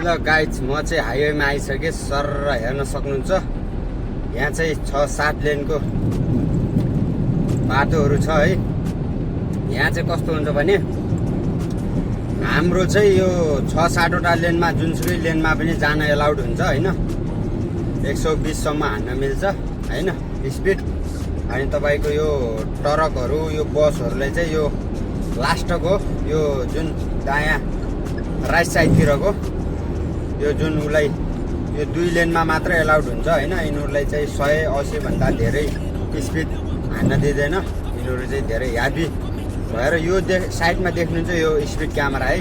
ल गाइज म चाहिँ हाइवेमा आइसकेँ। सर हेर्न सक्नुहुन्छ यहाँ चाहिँ 6-7 लेनको बाटोहरू छ है। यहाँ चाहिँ कस्तो हुन्छ भने हाम्रो चाहिँ यो 6-7 वटा लेनमा जुनसुकै लेनमा पनि जान एलाउड हुन्छ होइन। 120 सम्म हान्न मिल्छ होइन स्पिड। अनि तपाईँको यो ट्रकहरू यो बसहरूलाई चाहिँ यो लास्टको यो जुन दायाँ राइट साइडतिरको यो जुन उसलाई यो 2 लेनमा मात्र एलाउड हुन्छ होइन। यिनीहरूलाई चाहिँ 180 भन्दा धेरै स्पिड हान्न दिँदैन। यिनीहरू चाहिँ धेरै ह्याभी भएर यो साइडमा देख्नुहुन्छ यो स्पिड क्यामेरा है।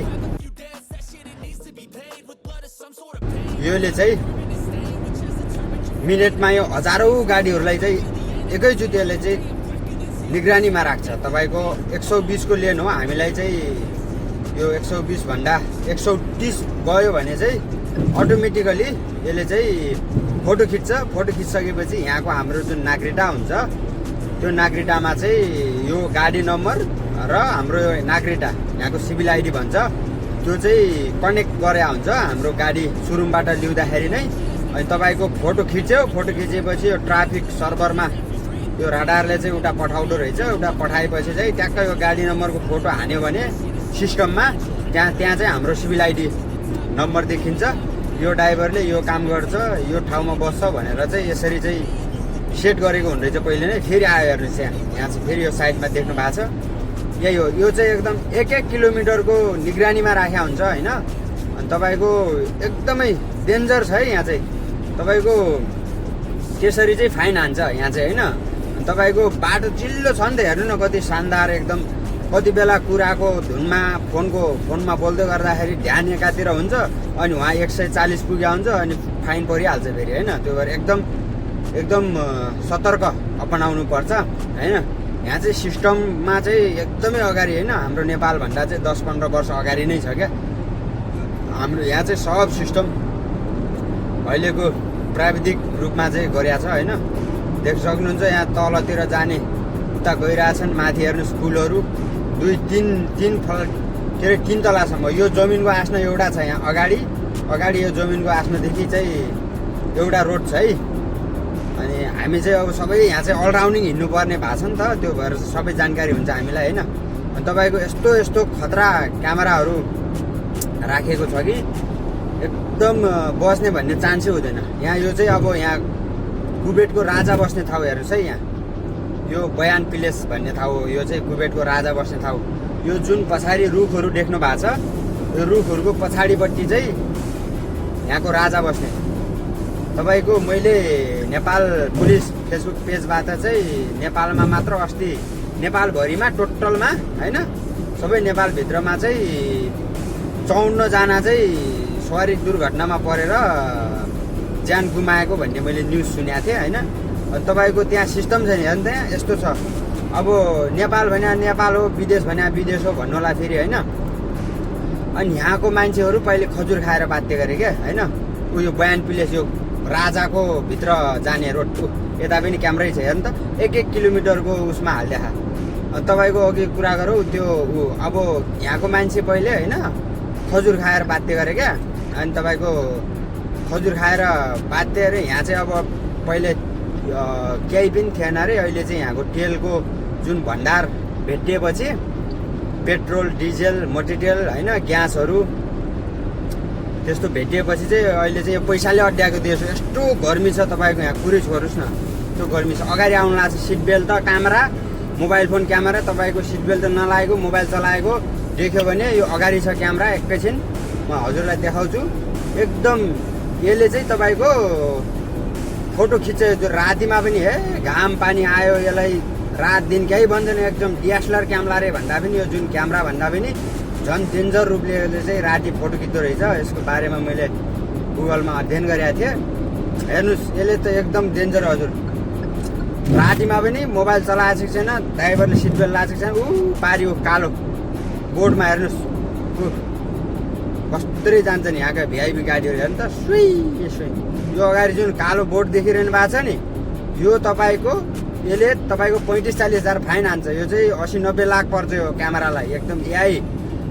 योले चाहिँ मिनेटमा यो हजारौँ गाडीहरूलाई चाहिँ एकैचोटि यसले चाहिँ निगरानीमा राख्छ। तपाईँको 120 को लेन हो, हामीलाई चाहिँ यो 120 भन्दा 130 गयो भने चाहिँ अटोमेटिकली यसले चाहिँ फोटो खिच्छ। फोटो खिचिसकेपछि यहाँको हाम्रो जुन नागरिकता हुन्छ त्यो नागरिकतामा चाहिँ यो गाडी नम्बर र हाम्रो नागरिकता यहाँको सिभिल आइडी भन्छ त्यो चाहिँ कनेक्ट गरे हुन्छ हाम्रो गाडी सुरुमबाट ल्याउँदाखेरि नै। अनि तपाईँको फोटो खिच्यो, फोटो खिचेपछि यो ट्राफिक सर्भरमा यो राडारले चाहिँ एउटा पठाउँदो रहेछ। एउटा पठाएपछि चाहिँ ट्याक्क यो गाडी नम्बरको फोटो हान्यो भने सिस्टममा त्यहाँ चाहिँ हाम्रो सिभिल आइडी नम्बर देखिन्छ। यो ड्राइभरले यो काम गर्छ, यो ठाउँमा बस्छ भनेर चाहिँ यसरी चाहिँ सेट गरेको हुँदो रहेछ पहिले नै। फेरि आयो हेर्नुहोस् यहाँ चाहिँ फेरि यो साइडमा देख्नु भएको छ यही हो। यो चाहिँ एकदम 1-1 किलोमिटरको निगरानीमा राखेको हुन्छ होइन। अनि तपाईँको एकदमै डेन्जर छ है यहाँ चाहिँ। तपाईँको त्यसरी चाहिँ फाइन हान्छ यहाँ चाहिँ होइन। अनि तपाईँको बाटो चिल्लो छ नि त, हेर्नु न कति शानदार एकदम। कति बेला कुराको धुनमा फोनमा बोल्दै गर्दाखेरि ध्यान एकातिर हुन्छ अनि उहाँ 140 पुग्या हुन्छ अनि फाइन परिहाल्छ फेरि होइन। त्यो भएर एकदम सतर्क अपनाउनु पर्छ होइन। यहाँ चाहिँ सिस्टममा चाहिँ एकदमै अगाडि होइन। हाम्रो नेपालभन्दा चाहिँ 10-15 वर्ष अगाडि नै छ क्या हाम्रो यहाँ चाहिँ सब सिस्टम अहिलेको प्राविधिक रूपमा चाहिँ गरिएको छ होइन। देख्न सक्नुहुन्छ यहाँ तलतिर जाने उता गइरहेछन्। माथि हेर्नु स्कुलहरू 2-3 तलासम्म। यो जमिनको आस्न एउटा छ यहाँ अगाडि यो जमिनको आस्नदेखि चाहिँ एउटा रोड छ है। अनि हामी चाहिँ अब सबै यहाँ चाहिँ अलराउन्डिङ हिँड्नुपर्ने भएको छ नि त, त्यो भएर सबै जानकारी हुन्छ हामीलाई होइन। अनि तपाईँको यस्तो खतरा क्यामेराहरू राखेको छ कि एकदम बस्ने भन्ने चान्सै हुँदैन। यहाँ यो चाहिँ अब यहाँ कुबेतको राजा बस्ने ठाउँ हेर्नुहोस् है। यहाँ यो बयान प्लेस भन्ने ठाउँ हो। यो चाहिँ कुबेतको राजा बस्ने ठाउँ। यो जुन पछाडि रुखहरू देख्नु भएको छ यो रुखहरूको पछाडिपट्टि चाहिँ यहाँको राजा बस्ने। तपाईँको मैले नेपाल पुलिस फेसबुक पेजबाट चाहिँ नेपालमा मात्र अस्ति नेपालभरिमा टोटलमा होइन सबै नेपालभित्रमा चाहिँ 54 जना चाहिँ सवारी दुर्घटनामा परेर ज्यान गुमाएको भन्ने मैले न्युज सुनेको थिएँ होइन। अनि तपाईँको त्यहाँ सिस्टम छ नि हेर्नु त्यहाँ यस्तो छ। अब नेपाल भने नेपाल हो, विदेश भने विदेश हो भन्नुलाई फेरि होइन। अनि यहाँको मान्छेहरू पहिले खजुर खाएर बाध्य गरे क्या होइन। उयो बयान प्लेस यो राजाको भित्र जाने रोड यता पनि क्यामेरै छ हेर्नु त। 1-1 किलोमिटरको उसमा हालिदिएको। अनि तपाईँको अघि कुरा गरौँ त्यो अब यहाँको मान्छे पहिले होइन खजुर खाएर बाध्य गरे क्या। अनि तपाईँको खजुर खाएर बाध्य अरे यहाँ चाहिँ अब पहिले केही पनि थिएन अरे। अहिले चाहिँ यहाँको तेलको जुन भण्डार भेटिएपछि पेट्रोल डिजेल मटेरियल होइन ग्यासहरू त्यस्तो भेटिएपछि चाहिँ अहिले चाहिँ यो पैसाले अड्याएको देश हो। यस्तो गर्मी छ तपाईँको यहाँ कुरै छोड्नुहोस् न त्यो गर्मी छ। अगाडि आउनु लाग्छ सिट बेल्ट त क्यामेरा मोबाइल फोन क्यामेरा। तपाईँको सिट बेल्ट त नलागेको मोबाइल चलाएको देख्यो भने यो अगाडि छ क्यामेरा। एकैछिन म हजुरलाई देखाउँछु। एकदम यसले चाहिँ तपाईँको फोटो खिच्छ। त्यो रातिमा पनि हे घाम पानी आयो यसलाई रात दिन केही भन्दैन। एकदम डिएसएलआर क्यामेरा रे भन्दा पनि यो जुन क्यामेरा भन्दा पनि झन् डेन्जर रूपले यसले चाहिँ राति फोटो खिच्दो रहेछ। यसको बारेमा मैले गुगलमा अध्ययन गरेको थिएँ। हेर्नुहोस् यसले त एकदम डेन्जर हजुर। रातिमा पनि मोबाइल चलाएको छैन, ड्राइभरले सिट बेल्ट लगाएको छैन। पारियो कालो बोर्डमा हेर्नुहोस् कस्तरी जान्छ नि यहाँका भिआइपी गाडीहरू हेर्नु त सुई। यो अगाडि जुन कालो बोर्ड देखिरहनु भएको छ नि यो तपाईँको यसले तपाईँको 35-40 हजार फाइन हान्छ। यो चाहिँ 80-90 लाख पर्छ यो क्यामेरालाई। एकदम एआई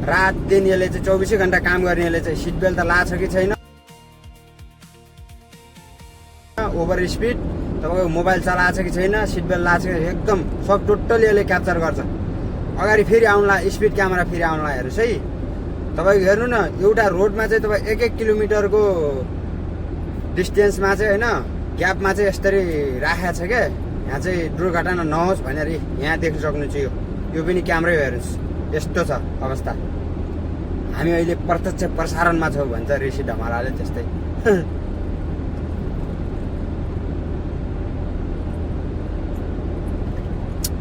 रात दिन यसले चाहिँ 24 घण्टा काम गर्ने। यसले चाहिँ सिट बेल्ट त लाछ कि छैन ओभर स्पिड, तपाईँको मोबाइल चलाएको छ कि छैन, सिट बेल्ट लगाएको छ कि एकदम सब टोटल्ली यसले क्याप्चर गर्छ। अगाडि फेरि आउनुला स्पिड क्यामेरा फेरि आउनुला हेर्नुहोस् है। तपाईँको हेर्नु न, एउटा रोडमा चाहिँ तपाईँ 1-1 किलोमिटरको डिस्टेन्समा चाहिँ होइन ग्यापमा चाहिँ यसरी राखेको छ क्या। यहाँ चाहिँ दुर्घटना नहोस् भनेर यहाँ देख्न सक्नुहुन्छ। यो पनि क्यामेरै हेर्नुहोस्, यस्तो छ अवस्था। हामी अहिले प्रत्यक्ष प्रसारणमा छौँ भन्छ ऋषि ढमालाले, त्यस्तै।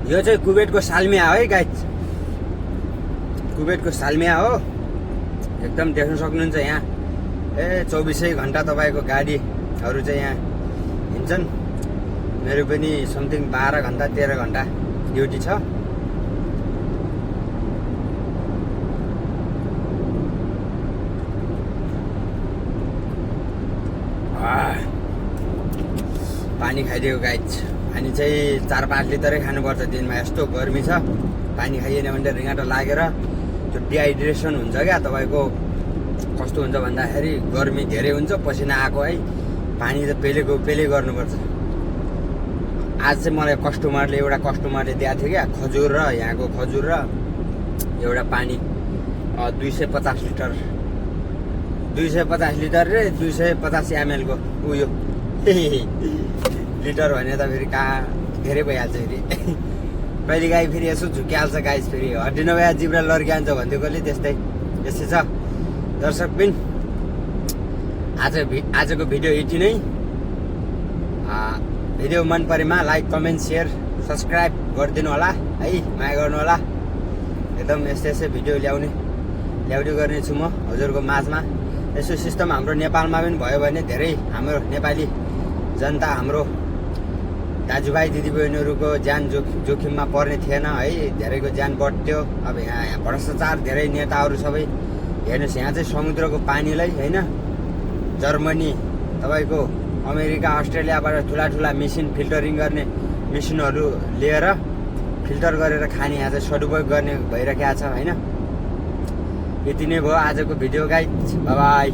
यो चाहिँ कुवेतको सालमिया हो है गाइज, कुवेतको सालमिया हो। एकदम देख्न सक्नुहुन्छ यहाँ 24 घन्टा तपाईँको गाडीहरू चाहिँ यहाँ हिँड्छन्। मेरो पनि समथिङ 12 घन्टा 13 घन्टा ड्युटी छ। पानी खाइदिएको गाइज, पानी चाहिँ 4-5 लिटरै खानुपर्छ दिनमा, यस्तो गर्मी छ। पानी खाइएन भने रिङ्गाटो लागेर त्यो डिहाइड्रेसन हुन्छ क्या। तपाईँको कस्तो हुन्छ भन्दाखेरि गर्मी धेरै हुन्छ, पसिना आएको है, पानी त पेले गर्नुपर्छ। आज चाहिँ मलाई एउटा कस्टमरले दिएको थियो क्या, खजुर र यहाँको खजुर र एउटा पानी 250 लिटर 250 लिटर रे 250 ml को उयो लिटर भने त फेरि कहाँ धेरै भइहाल्छ फेरि। कहिलेकाहीँ फेरि यसो झुकिहाल्छ गाइस, फेरि हड्डी नभए जिब्रा लड्किहाल्छ भन्दैकोले त्यस्तै छ। दर्शकबिन, आजको भिडियो यति नै। भिडियो मन परेमा लाइक कमेन्ट सेयर सब्सक्राइब गरिदिनु होला है, माया गर्नु होला। एकदम यस्तै भिडियो ल्याउने गर्नेछु म हजुरको माझमा। यसो सिस्टम हाम्रो नेपालमा पनि भयो भने धेरै हाम्रो नेपाली जनता, हाम्रो दाजुभाइ दिदीबहिनीहरूको ज्यान जोखिममा पर्ने थिएन है, धेरैको ज्यान बढ्थ्यो। अब यहाँ भ्रष्टाचार धेरै नेताहरू सबै हेर्नुहोस्। यहाँ चाहिँ समुद्रको पानीलाई होइन जर्मनी, तपाईँको अमेरिका, अस्ट्रेलियाबाट ठुला फिल्टरिङ गर्ने मेसिनहरू लिएर फिल्टर गरेर खाने यहाँ चाहिँ सदुपयोग गर्ने भइरहेको छ होइन। यति नै भयो आजको भिडियो गाइज, बाइ बाइ।